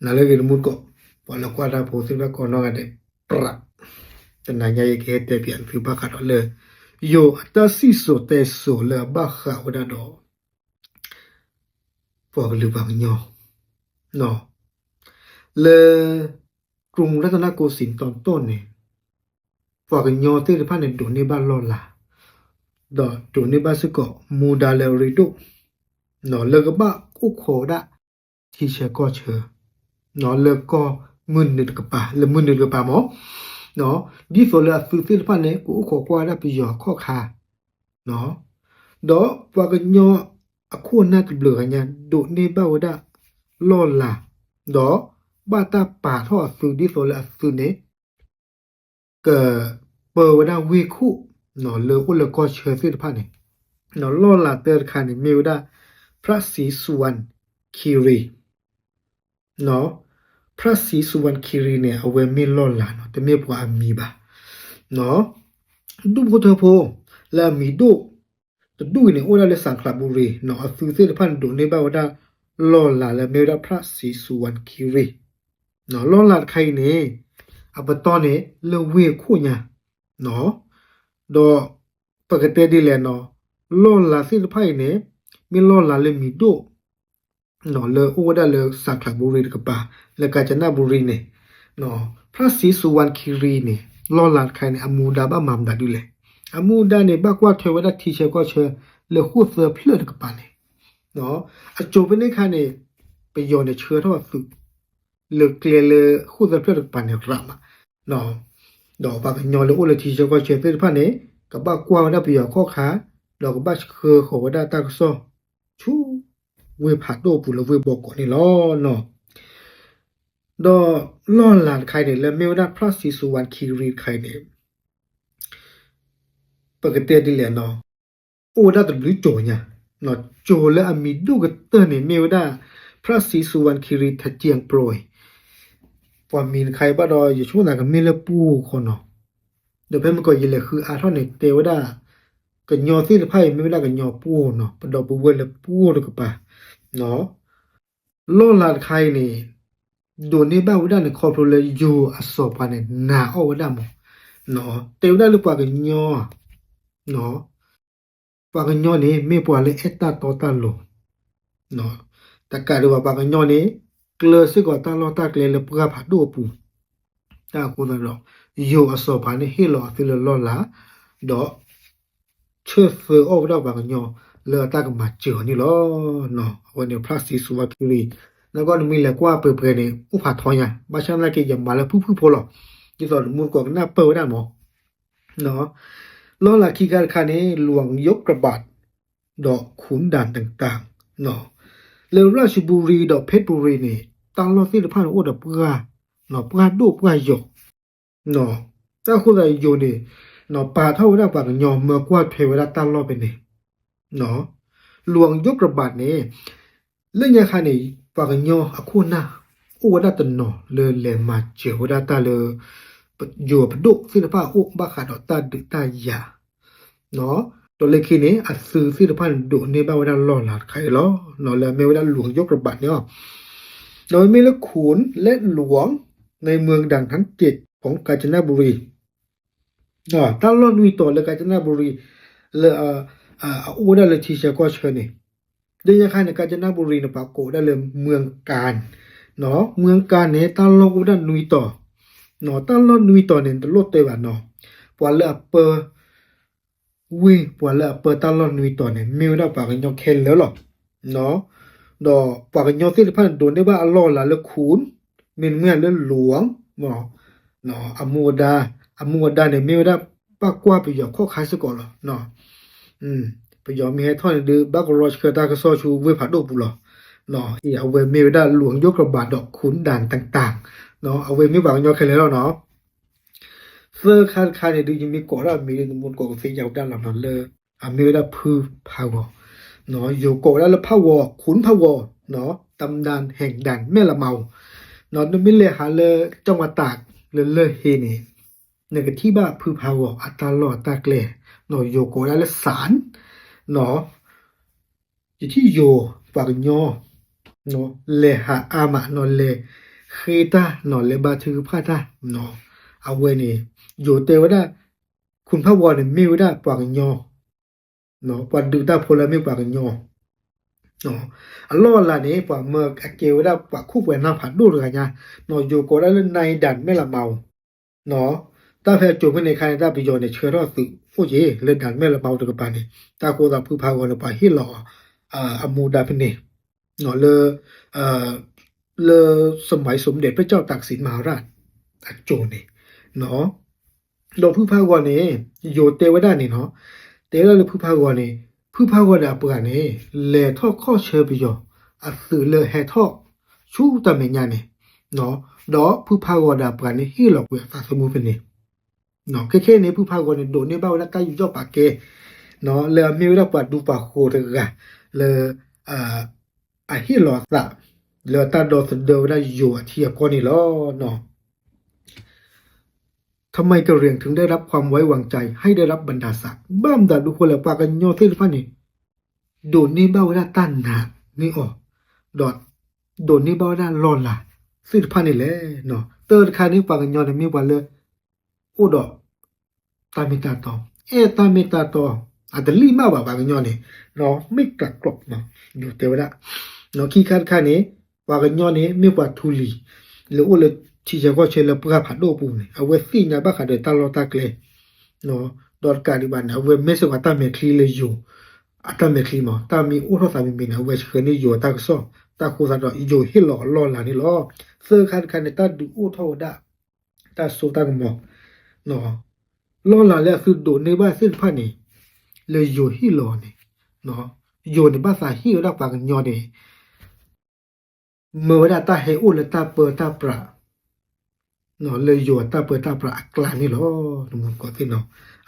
နၤလၢအဂ့ၤတမူတကိး, ပှၤလၢကွၢ်တၢ်ဖိသ့ၣ်တဖၣ်ကိးနီၢ်ဂၤဒဲး, ပြး, တနၤညါယကဟဲတဲပၠးသုဘၣ်ဃးဒီးလၢ ယိၤအတၢ်စံၣ်စိၤတဲစိၤလၢအဘၣ်ဃးဝဲဒၣ်ဒီး ပှၤကလုာ်ပှၤကညီ, လၢ ကရူၢ်ရတနၢ်ကိစံးတီတီၢ်န့ၣ် ပှၤကညီသ့ၣ်တဖၣ်န့ၣ် ဒိးန့ၢ်ဘၣ်လီၢ်လၤ, ဒီးဒိးန့ၢ်ဘၣ်စ့ၢ်ကီး မူဒါလၢအရ့ဒိၣ်, လၢကဘၣ်အိၣ်ခိးဝဲဒၣ် ထံဆၢကီၢ်ဆၢ, လၢကီၢ်မုၢ်နုာ်တကပၤ, လၢမုၢ်နုာ်တကပၤမး, ဒ်သိးလၢအသုးသ့ၣ်တဖၣ်န့ၣ် ကအိၣ်ခိးကွၢ်ဝဲဒၣ်ပယီၤခီၣ်ခါ, ဒီးပှၤကညီအခိၣ်အနၢ်တဘျုးဂၤညါ ဒိးန့ၢ်ဘၣ်ဝဲဒၣ်လီၢ်လၤ, ဒီးဘၣ်တၢ်ပာ်ထီၣ်အသုးဒ်သိးလၢအသုးန့ၣ် ကပၢဝဲဒၣ်ဝ့ၢ်ခိၣ် လၢအိၣ်လၢကီၢ်ဆၢသ့ၣ်တဖၣ်န့ၣ်, လီၢ်လၤတၢတခါန့ၣ် မ့ၢ်ဝဲဒၣ် ဖြၣ်စံးစူၤဝၣ်ခံရံၤ, ဖြၣ်စံးစူၤဝၣ်ခံရံၤန့ၣ် အဝဲမ့ၢ်လီၢ်လၤနီၤ, တမ့ၢ်ပှၤအမံၤဘၣ်. ဒူၣ်ဖိထၢဖိ လၢအမံၤဒိၣ်တဒူၣ်အံၤန့ၣ် အိၣ်ဝဲဒၣ်လၢစၣ်ချးဘူရံ, အသုးသ့ၣ်တဖၣ်န့ၣ် ဒိးန့ၢ်ဘၣ်ဝဲဒၣ်လီၢ်လၤလၢမ့ၢ်ဝဲဒၣ် ဖြၣ်စံးစူၤဝၣ်ခံရံၤ, လီၢ်လၤတခါအံၤန့ၣ် အပတီၢ်န့ၣ် လၢဝ့ၢ်ခိၣ်ညါ, ဒီးပကတဲဒ်လဲၣ်နီၤ, လီၢ်လၤသ့ၣ်တဖၣ်အံၤန့ၣ် မ့ၢ်လီၢ်လၤလၢမံၤဒိၣ် လၢအိၣ်ဝဲဒၣ်လၢစၣ်ချးဘူရံတကပၤ, လၢကၣ်စနၣ်ဘူရံန့ၣ်, ဖြၣ်စံးစူၤဝၣ်ခံရံၤန့ၣ် လီၢ်လၤတခါအံၤန့ၣ် အမူဒါဘၣ်မၤမတၤဒ်လဲၣ်. အမူဒါန့ၣ် ဘၣ်ကွၢ်ထွဲဝဲဒၣ်ထံဆၢကီၢ်ဆၢ လၢဃိၣ်သၢဖျၢၣ်တကပၤန့ၣ်, အစိၤဖဲန့ၣ်အခါန့ၣ် ပယီၤန့ၣ်ဆှၢထီၣ်အသုး လၢကျဲလၢဃိၣ်သၢဖျၢၣ်တကပၤန့ၣ်ရးမး, ဒီးပှၤကညီလၢအိၣ်လၢထံဆၢကီၢ်ဆၢသ့ၣ်တဖၣ်န့ၣ် ကဘၣ်ကွၢ်ဝဲဒၣ်ပယီၤခီၣ်ခါ, ဒီးကဘၣ်ဆှၢဃီၤဝဲဒၣ်တၢ်ကစီၣ် ဆူဝ့ၢ်ဖးဒိၣ်အပူၤလၢဝ့ၢ်ဘီကီးန့ၣ်လီၤ. ဒီးလီၢ်လၤတခါအံၤန့ၣ် လၢမ့ၢ်ဝဲဒၣ်ဖြၣ်စံးစူၤဝၣ်ခံရံၤတခါအံၤန့ၣ် ပကတဲဒ်လဲၣ်နီၤ, အိၣ်ဝဲဒၣ်တဘျုးစိၤညါ, စိၤလၢအမံၤဒိၣ်ကတၢၢ်န့ၣ် မ့ၢ်ဝဲဒၣ် ဖြၣ်စံးစူၤဝၣ်ခံရံၤ ထကၠံၣ်ပြိၣ်, ပှၤမံၤတခါအံၤဘၣ်ဒီး ယဆိကမိၣ်သးကမ့ၢ်လၢပှိၢ်ဃီနီၤ, ဒီးဖဲမ့ၢ်ကီးယလဲၤဃုအါထီၣ်န့ၣ် တဲဝဲဒၣ် ကညီသ့ၣ်တဖၣ်အံၤ မ့ၢ်ဝဲဒၣ်ကညီပှိၢ်နီၤ, ပဒီပုၢ်ဝဲၢ်လၢပှိၢ်တကပၤ, လီၢ်လၤတခါအံၤန့ၣ် ဒိးန့ၢ်ဘၣ်ဝဲဒၣ်န့ၣ် ခီဖျိလၢယိၤအစီၤပၤန့ၣ် နာ်အီၣ်ဝဲဒၣ်မး, တဲဝဲဒၣ်လၢပှၤကညီ ပှၤကညီန့ၣ် မ့ၢ်ပှၤလၢအဲၣ်တၢ်တီတၢ်လိၤ, တကးဒံးဘၣ်ပှၤကညီန့ၣ် ကျၢၤစ့ၢ်ကီးတၢ်လီၢ်တၢ်ကျဲလၢပှၢ်ဖးဒိၣ်အပူၤ, တၢ်အဃိသတးဒီး ယိၤအစီၤပၤန့ၣ်ဟ့ၣ်လီၤအသုးလၢလီၢ်လၤ, ဒီး ဆၢသၢအီၣ်ဝဲဒၣ်ပှၤကညီလၢအတၢ်ကမၤစၢၤအီၤန့ၣ်လီၤ. အဝဲန့ၣ် ဖြၣ်စံးစူၤဝၣ်ခံရံၤ, နကွၢ်နမ့ၢ်လဲၤကွၢ်ပှဲၤပှဲၤန့ၣ် အိၣ်ဖးထီညါ, ဘၣ်ဆၣ်သနာ်က့ ယမၤလၢဖုၣ်ဖုၣ်ဖိလီၤ, ဒ်သိးတမူတကိးကနၢ်ပၢၢ်ဝဲဒၣ်မး လီၢ်လၤခံခါတခါန့ၣ် လူအောင်ရုပ်ကဘတ် ဒီး ခုန်ဒန်တင်တန် လၢရၣ်ၡဘူရံဒီးဖ့ၣ်ဘူရံန့ၣ် တၢ်လီၢ်သ့ၣ်တဖၣ်န့ၣ်အိၣ်ဒီးပှၢ်, ပှၢ်ဒိၣ်ပှၢ်ယိာ်, တၢ်ဃိသတးယိၤန့ၣ် ပာ်ထီၣ်ဝဲဒၣ်ပှၤကညီမၢကွၢ်ထွဲဝဲဒၣ်တၢ်လီၢ်ဖဲန့ၣ်, လူအောင်ရုပ်ကဘတ်န့ၣ် လၢညါခါန့ၣ် ပှၤကညီအခိၣ်နၢ် အိၣ်ဝဲဒၣ်တနီၤလၢလဲၤမၤစၢၤဝဲဒၣ်တၢ်လၢ ယိၤပဒိၣ်သ့ၣ်တဖၣ်အအိၣ်ဘၣ်ဃးဒီးတၢ်ဒုးတၢ်ယၤ, ဒီးလၢခံန့ၣ် အသုးသ့ၣ်တဖၣ်န့ၣ် ဒိးန့ၢ်ဘၣ်ဝဲဒၣ်လီၢ်လၤတခါအံၤလီၤ. လၢအမ့ၢ်ဝဲဒၣ်လူအောင်ရုပ်ကဘတ်န့ၣ်လီၤ. ဒီးမ့မ့ၢ်လၢ ခုန် และ หลวง ในเมืองด่านทั้งเจ็ด ของกาญจนบุรี တၢ်လီၢ်နွံတီၤလၢကၣ်စနၣ်ဘူရံ လၢ အအိၣ်ဝဲဒၣ်လၢထံဆၢကီၣ်ဆၢန့ၣ်, လၢညါခါန့ၣ် ကၣ်စနၣ်ဘူရံန့ၣ် ပှၤကိးဝဲဒၣ်လၢ เมืองกาญ, เมืองกาญန့ၣ် တၢ်လီၢ်အိၣ်ဝဲဒၣ်နွံတီၤ, တၢ်လီၢ်နွံတီၤန့ၣ် တလိၣ်တဲဘၣ်နီၤ, ပှၤလၢအပၢ ဝ့ၢ်ပှၤလၢအပၢတၢ်လီၢ်နွံတီၤန့ၣ် မ့ၢ်ဝဲဒၣ်ပှၤကညီခဲလၢာ်လီၤ. ဒီးပှၤကညီသ့ၣ်တဖၣ်န့ၣ် ဒိးန့ၢ်ဘၣ်အလီၢ်အလၤလၢ ခုန်, မ့တမ့ၢ်လၢ လူအောင်, အမူအဒါ, အမူအဒါန့ၣ် မ့ၢ်ဝဲဒၣ်ဘၣ်ကွၢ်ပယီၤခီၣ်ခါစ့ၢ်ကီးလီၤ. ပယီၤမ့ၢ်ဟဲထီၣ်န့ၣ်ဒီး ဘၣ်ကရီဆှၢတၢ်ကစီၣ်ဆူဝ့ၢ်ဖးဒိၣ်ပူၤလီၤ. အဝဲမ့ၢ်ဝဲဒၣ် လူအောင်ရုပ်ကဘတ် ဒီး ခုန်ဒန်တင်တန်, အဝဲမ့ၢ်ပှၤကညီခဲလၢာ်လီၤနီၤ. သၢခါတခါန့ၣ်ဒုး ယမ့ၢ်ကိးထီၣ်အမံၤဒုး နမူတကိးကသ့ၣ်ညါဝဲဒၣ်လီၤနီၤ လၢ အမ့ၢ်ဝဲဒၣ်ဖုဖးဂီၤ, ယိၤကိးဝဲဒၣ်လၢဖးဂီၤ, ခုန်ဖးဂီၤ, တမ်ဒၢၣ်ဟဲၣ်ဒၢၣ်မဲၣ်လမၤအူ, နမ့ၢ်လဲၤဟးလၢကၠီၣ်မၤတၢ်လၢလၢၢ်ဟ့န့ၣ် နကထံၣ်ဘၣ်ဖုဖးဂီၤအတၢ်လီၢ်အတၢ်ကျဲ, ယိၤကိးဝဲဒၣ်လၢ ศาล, ယထံၣ်ယိၤပှၤကညီ လဲၤဟးအါမးနီၤ လဲၤ ဃ့တၢ်နီၤ လဲၤဘါထုကဖၣ်တၢ်နီၤ. အဝဲန့ၣ် ယိၤတဲဝဲဒၣ် ခိၣ်ဖးဂီၤန့ၣ်မ့ၢ်ဝဲဒၣ်ပှၤကညီ ပှၤဒုးတၢ်ဖိလၢအမ့ၢ်ပှၤကညီ အလီၢ်အလၤန့ၣ် ပှၤမၢအကဲဝဲဒၣ်ပှၤခိၣ်ပှၤနၢ်ဖးဒိၣ်တဂၤညါ ယိၤကိးဒၣ်လၢ နၢၤဒၣ်မဲၣ်လမါဧိၤ တၢ်ဖဲအကိၤဖဲန့ၣ်အခါန့ၣ် တၢ်ပယီၤန့ၣ် ဆှၢထီၣ်သုးအိၣ်က့ၤ လၢဒၣ်မဲၣ်လမါတကပၤန့ၣ် တၢ်ဃိသးဖုဖးဂီၤန့ၣ် ပှၤဟ့ၣ်လီၤအမူဒါဖဲန့ၣ် လၢ လၢ สมัยสมเด็จพระเจ้าตากสินมหาราช အကိၤန့ၣ် ဒီးဖုဖးဂီၤန့ၣ် ယိၤတဲဝဲဒၣ်န့ၣ်နီၤ တဲဝဲဒၣ်လၢဖုဖးဂီၤန့ၣ် ဖုဖးဂီၤဒီးအပှၤန့ၣ် လဲၤထီၣ်ခီၣ်ဆၢပယီၤ အသုးလၢဟဲထီၣ်ဆူတၢ်မဲာ်ညါန့ၣ် ဒီးဖုဖးဂီၤဒီးအပှၤန့ၣ် ဟ့ၣ်လီၤကွံာ်အသးသမူဖဲန့ၣ် ခဲခဲန့ၣ် ဖုဖးဂီၤန့ၣ် ဒိးန့ၢ်ဘၣ်ဝဲဒၣ်တၢ်ယူးယီၣ်ပာ်ကဲ လၢအမ့ၢ်ဝဲဒၣ်ပှၤဒူပှၤဃိၤတဂၤ လၢ အဟ့ၣ်လီၤအသး လၢတၢ်ဒီသဒၢဝဲဒၣ်ယိၤအထံအကီၢ်န့ၣ်လီၤ. ทำไมกะเหรี่ยงถึงได้รับความไว้วางใจให้ได้รับบรรดาศักดิ์ ဘၣ်မတၤဒုးဃိလဲၣ် ပှၤကညီသ့ၣ်တဖၣ်န့ၣ် ဒိးန့ၢ်ဘၣ်ဝဲဒၣ်တၢ်နာ်န့ၢ်အီၤ ဒီးဒိးန့ၢ်ဘၣ်ဝဲဒၣ်လီၢ်လၤသ့ၣ်တဖၣ်န့ၣ်လဲၣ်. တၢ်တခါန့ၣ် ပှၤကညီန့ၣ်မ့ၢ်ပှၤလၢ အိၣ်ဒီး တၢ်မ့ၢ်တၢ်တီ, အဲၣ်တၢ်မ့ၢ်တၢ်တီ, အတလံၣ်မးဘၣ် ပှၤကညီန့ၣ်, မ့ၢ်တၢ်ကျိး, ယိၤတဲဝဲဒၣ်, ခံခါတခါန့ၣ် ပှၤကညီန့ၣ် မ့ၢ်ပှၤထူလံၤ လၢအိၣ်လၢထံဆၢကီၢ်ဆၢလၢပှၢ်ဖးဒိၣ်အပူၤန့ၣ် အဝဲသ့ၣ်ညါဘၣ်ဃးဒီးတၢ်လီၢ်တၢ်ကျဲ, ဒီးတကးဒံးဘၣ်န့ၣ် အဝဲမ့ၢ်စ့ၢ်ကီးတၢ်မဲာ်ချံလၢယိၤ အတၢ်မဲာ်ချံမး, တၢ်မ့ၢ်အိၣ်ထီၣ်သးမံၤမံၤန့ၣ် အဝဲဆှၢန့ၢ်ယိၤအတၢ်ကစီၣ်, တၢ်ဃိသတးဒီး ယိၤဟ့ၣ်လီၤအလီၢ်အလၤန့ၣ်လီၤ. သၢခါတခါန့ၣ် တၢ်ဒုးအိၣ်ထီၣ်ဝဲဒၣ် တၢ်စိတၢ်ကမီၤ, လီၢ်လၤလၢအသုဒိးန့ၢ်ဘၣ်သ့ၣ်တဖၣ်န့ၣ် လၢယိၤဟ့ၣ်လီၤန့ၣ်, ယိၤန့ၣ်ဘၣ်သးဟ့ၣ်ဝဲဒၣ်ပှၤကညီန့ၣ် မၢဝဲဒၣ်တၢ်ဟဲအိၣ်လၢတၢ်ပၢတၢ်ပြး လၢယိၤအတၢ်ပၢတၢ်ပြးအကျါန့ၣ်လီၤ. နမူတကိးသ့ၣ်နီၤ,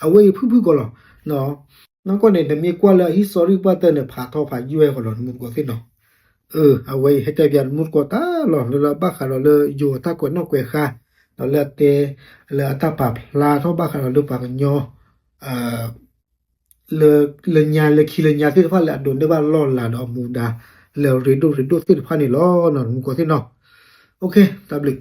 အဝဲအံၤဖုၣ်ဖုၣ်ကီးလီၤ. နီၢ်ကီၢ်န့ၣ် နမ့ၢ်ကွၢ်လၢအ history ပှၢ်တၢၢ်န့ၣ် ဖးထီဖးယွဲၢ်ဃီလီၤ နမူတကိးသ့ၣ်နီၤ. အဝဲအံၤဟဲတဲပၠးနမူတကိးတၢ်လီၤ လၢလၢဘၣ်ဃးဒီးလၢယိၤအတၢ်ကွဲးနီၣ်ကွဲးဃါ, ဒီးလၢအတဲ လၢအတၢ်ပာ်ဖျါထီၣ်ဘၣ်ဃးဒီးလၢပှၤကညီ လၢညါလၢခံလၢညါသ့ၣ်တဖၣ်လၢအဒိးန့ၢ်ဘၣ်လီၢ်လၤဒီးအမူဒါ လၢအရ့ဒိၣ်ရ့ဒိၣ်သ့ၣ်တဖၣ်န့ၣ်လီၤ. နမူတကိးသ့ၣ်နီၤ, တၢ်ဘျုး